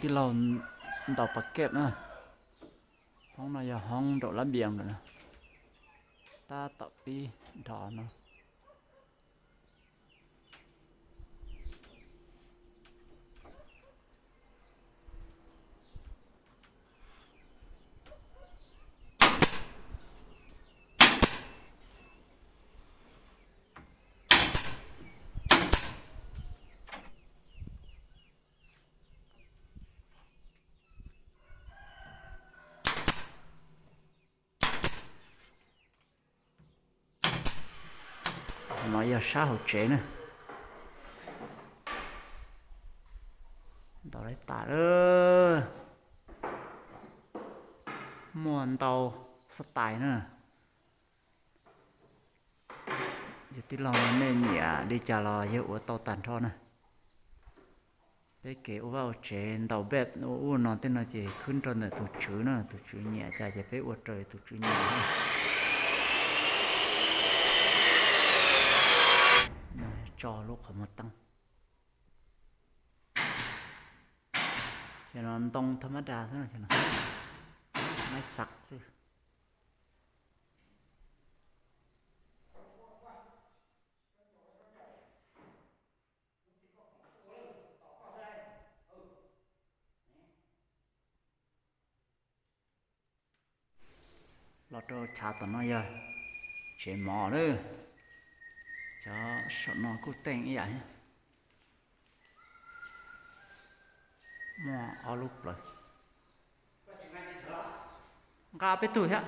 Tij laug ntaus pas kej na. Hoob no yog hoob nraum lab bias lawm na, tab tom pib nrov no. No yog sab hauv tsev na. Ntaus lawv tas lawm. Muaj ntau xab tais na. Yog tij laug nej nyiam li cas los yawg ua tau tag nrho na. Peb kev ua vaj ua tsev ntaus npej ua ub no tej no ces khwb rau ntawm tus tswv na, tus tswv nyiam cas ces peb ua raws li tus tswv nyiam. Tso lub qhov muag teeb. Ces no ntoo thab mab das xwb, maib xav xwb. Los rau chav tom no yog tsev mov lawm. Cov saum no kuj teej ib yam thiab. Muaj ob lub plawv. Nqa peb tug thiab.